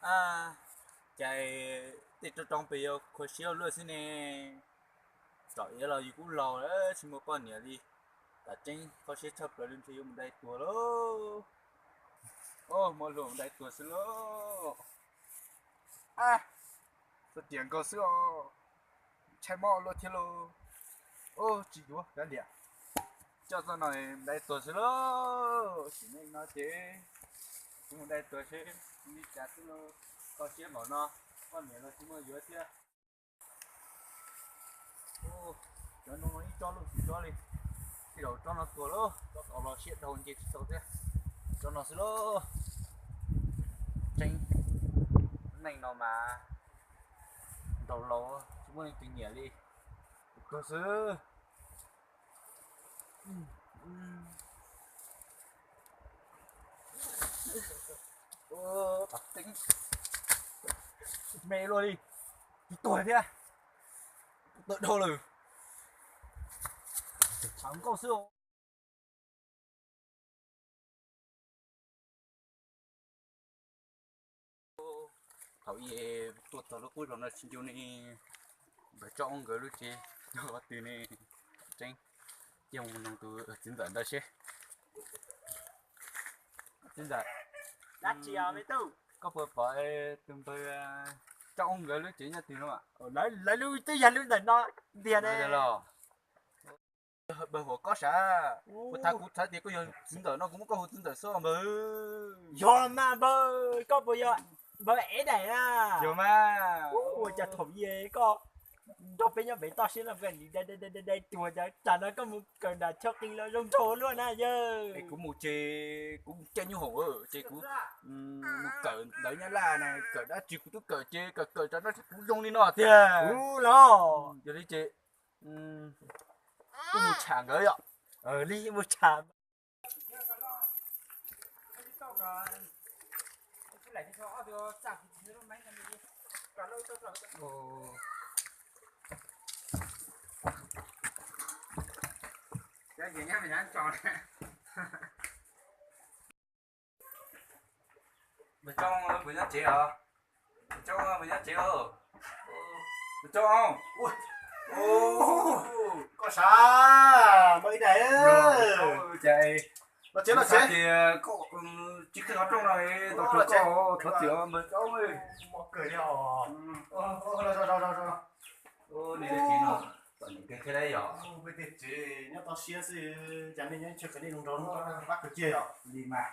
Cas tej roob roob pem yuav kho siab ua luaj xwb ne. Tsom iav los yus kuj laus tsis muaj poj niam li. Tam tseeb kho siab tshaj plaws li ntshe yuav mus dai tuag lauj. Muab luag mus dai tuag xwb lauj. Txhob tias nkaus xwb os. Ntshai mob luaj thiab lauj. Tsis yuav kav liam, coj txoj no dai tuag xwb lauj. Sim neej no ces kuv mus dai tuag seb li cas xwb lauj. Kho siab npaum no, poj niam los tsis muaj yuav thiab. Cov no ib tsob loj tsis tsob li. Tej zaum tsob no tuag lauj, tsob tod los siab dhau nce tsis tau thiab. Tsob no xwb lauj. Tseeb, neej no mas ntaus laus tsis muaj leej twg nyiam li. Kawg xwb. Me luaj li, tsis tuag thiab. Tawm dhau lawm. Tshav nkauj xwb. Thaum ub tuaj txog lub qub zos no tsis ncu ne, npawg Tsob Oob nkawd lub tsev nyob qhov twg ne? Tseeb, cia mus noog tus txiv ntxawm ntawd seb. Txiv ntxawm, koj puas pom tus npawg Tsob Oob nkawd lub tsev nyob twg no? Lawv lub twb yog lub ntawm no ntiag ne los. Npawg Huam Kob Sav, kuv thov kuv thov tias koj yog txiv ntxawm no kuv muab koj hu txiv ntxawm xwb npawg. Yog mas npawg, koj puas yog npawg Ev Daim na? Yog mas. Ua cas thaum ub koj nrog peb nyob pem toj siab no koj dai dai tuag, cas tsam no koj mus kawm nram chaw qis los zoo nraug luaj na yawg. Kuv mus ces kuv mus caij nyuj hoom ces kuv mus kawm ntawv Nyab Laj na, kawm dab tsi kuv twb kawm ces kawm kawm tsam no kuv zoo li no tiag. Ua los yog li ces kuv mus tsham nkawd yom. Li mus tsham. Npawg Tsob, puas nyob tsev os? Npawg Tsob, puas nyob tsev os? Npawg Tsob, koj sav npawg Ev Daim. Cas los tsev los tsev, koj tsis qhib qhov rooj no, tau tsuag koj thov txim npawg Tsob. Mos kawg li os. Peb tej tsev nyob toj siab xwb, cas nej nyob chaw khwv nej zoo nraug pab kawg kiag yom. Li mas,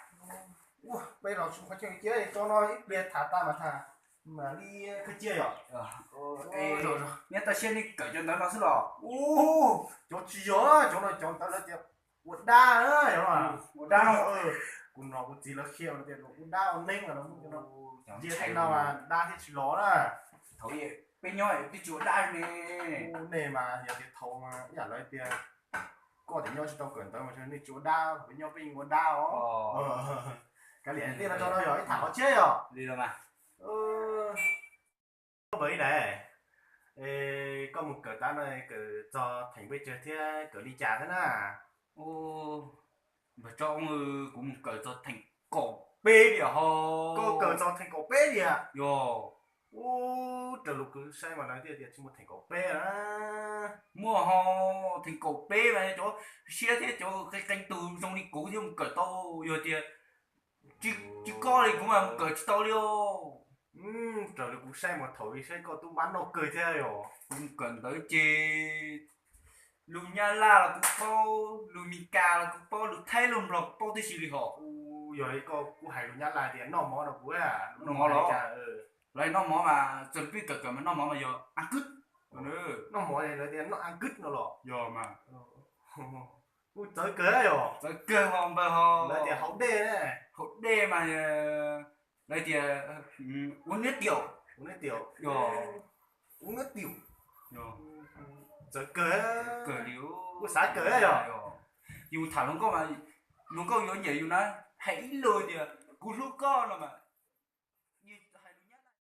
peb los tsis qhov chaw kiag, tso no ib pliag tham tag mas tham, mam li kawg kiag yom. Nyob toj siab nej kawm cov ntawv no xwb los? Cov tsis yog, cov no cov ntawv lawv tias ua dab, ua dab no. Kuv nom kuv txiv lawv qhia tias ua dab ua neeb los cia tej no mas dab thiaj tsis los na. Thaum peb nyob twb tsis ua dab ne. Nej mas yog tias thaum ib yam lawv tias koj tias nyob tsis tau kawm ntawv mas nej tsis ua dab, peb nyob peb yeej ua dab os. Kav liam, tej no tso no yog ib tham qhov tshiab yom. Li los mas. Npawg Ev Daim, koj mus kawm tas no kawm txog theem pes tsawg thiab kawm li cas thiab na? Npawg Tsob, kuv mus kawm txog theem kaum peb tiam ho. Koj kawm txog theem kaum peb tiam? Yog. Ub, raws li kuv saib mas lawv thiaj tias tsis muaj theem kaum peb na. Muaj ho, theem kaum peb mas cov siab thiab cov qee qee tus zoo li kuv thiaj mus kawm tau, yog tias tsis koj li kuv mas mus kawm tsis tau li os. Raws li kuv saib mas thaum ub saib koj tub mab noj kawg thiab yog. Kuv mus kawm ntawv ces lus Nyab Laj los kuv paub, lus Mis Kas los kuv paub, lus Thaib lus Nplog kuv paub tib si li hos. Yog li koj kuj hais lus Nyab Laj tias noj mov no kuv, noj mov los, lawv noj mov mas txawm peb kawm kawm mas noj mov mas yog a kub. Noj mov lawv tias noj a kub no los? Yog mas. Kuj txawv kawg yog. Txawv kawg ho npawg ho. Lawv tias haus dej, haus dej mas lawv tias ua niab tiaum, ua niab tiaum, ua niab tiaum. Txawv kawg, kawg li, kuj xav kawg yog. Yus tham hluas nkauj mas, hluas nkauj yuav nyiam yus na, hais ib lo tias kuv hlub koj no mas